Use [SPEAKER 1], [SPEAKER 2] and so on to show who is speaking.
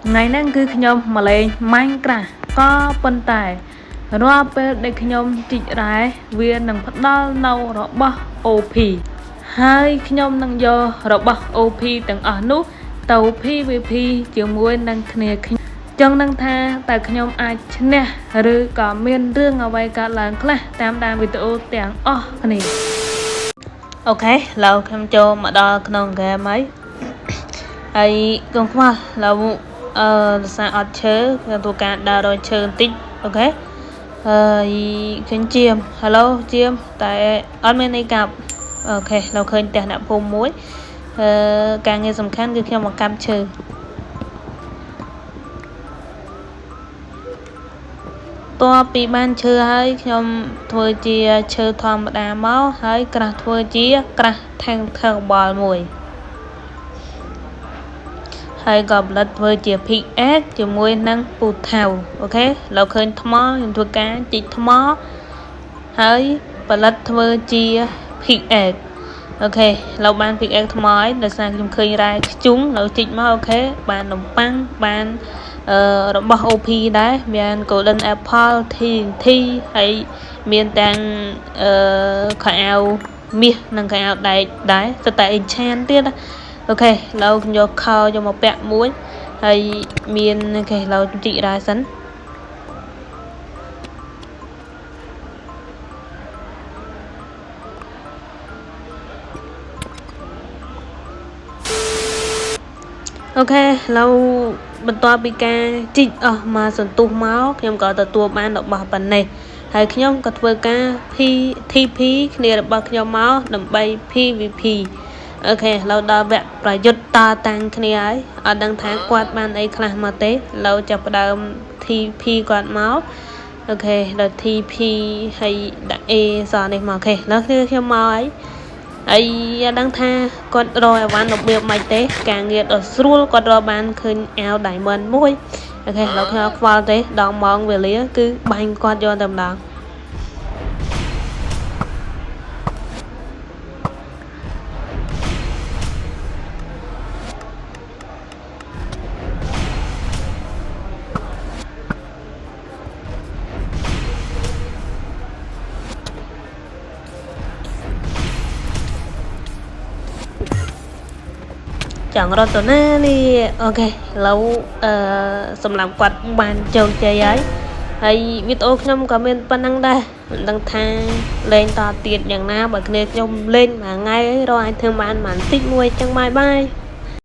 [SPEAKER 1] ថ្ងៃហ្នឹងគឺខ្ញុំមកលេង Minecraft ក៏ប៉ុន្តែរាល់ពេលដែលខ្ញុំជីករ៉ែវានឹងផ្ដល់នៅរបស់ OP ហើយខ្ញុំនឹងយករបស់ OP ទាំងអស់នោះទៅ PVP ជាមួយនឹងគ្នាខ្ញុំចង់នឹងថាតើខ្ញុំអាចឈ្នះឬក៏មានរឿងអ្វីកើតឡើងខ្លះតាមដានវីដេអូទាំងអស់គ្នាOK ឥឡូវខ្ញុំចូលមកដល់ក្នុងហ្គេមហើយហើយកុំខ្វល់ឥឡូវអឺដោយសារអត់ឈើខ្ញុំធ្វើការដើររកឈើបន្តិច OK ហើយឃើញជាម Hello ជាមតែអត់មានអីកាប់OK ឥឡូវឃើញផ្ទះអ្នកភូមិមួយអឺការងារសំខាន់គឺខ្ញុំមកកាប់ឈើតពីបានឈើហើយខ្ញុំធ្វើជាឈើធម្មតាមកហើយ craft ធ្វើជា crafting table មួយហើយក៏ផលិតធ្វើជា pickaxe ជាមួយនឹងពូថៅOK ឥឡូវឃើញថ្មខ្ញុំធ្វើការជីកថ្មហើយផលិតធ្វើជា pickaxe OK ឥឡូវបាន pickaxe ថ្មហើយដោយសារខ្ញុំឃើញរ៉ែខ្ជុងឥឡូវជីកមក OK បាននំប៉័ងបានអឺរបស់ OP ដែរមាន Golden Apple TNT ហើយមានទាំងអឺខោអាវមាសនិងខោអាវដែកដែរសុទ្ធតែ enchant ទៀតណាOK ឥឡូវខ្ញុំយកខោយកមកពាក់មួយហើយមាន OK ឥឡូវជីករ៉ែសិនOK ឥឡូវបន្ទាប់ពីការជីកអស់មកសន្ទុះមកខ្ញុំក៏ទទួលបានរបស់ប៉ុណ្ណេះហើយខ្ញុំក៏ធ្វើការ PTP គ្នារបស់ខ្ញុំមកដើម្បី PVP OK ឥឡូវដល់វគ្គប្រយុទ្ធតតាំងគ្នាហើយអត់ដឹងថាគាត់បានអីខ្លះមកទេឥឡូវចាប់ផ្ដើម TP គាត់មក OK ដល់ TP ហើយដាក់ A សនេះមក OK ឥឡូវគ្នាខ្ញុំមកហើយហើយអត់ដឹងថាគាត់រកអីវ៉ាន់របៀបម៉េចទេការងារដ៏ស្រួលគាត់រកបានឃើញអាវ diamond មួយ OK ឥឡូវខ្ញុំអត់ខ្វល់ទេដល់ម៉ោងវេលាគឺបាញ់គាត់យកតែម្ដងចង់រត់ទៅណានេះOK ឥឡូវអឺសម្រាប់គាត់បានជោគជ័យហើយហើយវីដេអូខ្ញុំក៏មានប៉ុណ្្នឹងដែរមិនដឹងថាលេងតទៀតយ៉ាងណាបើគ្នាខ្ញុំលេងមួយថ្ងៃរកអាចធ្វើបានបន្តិចមួយចឹង bye bye.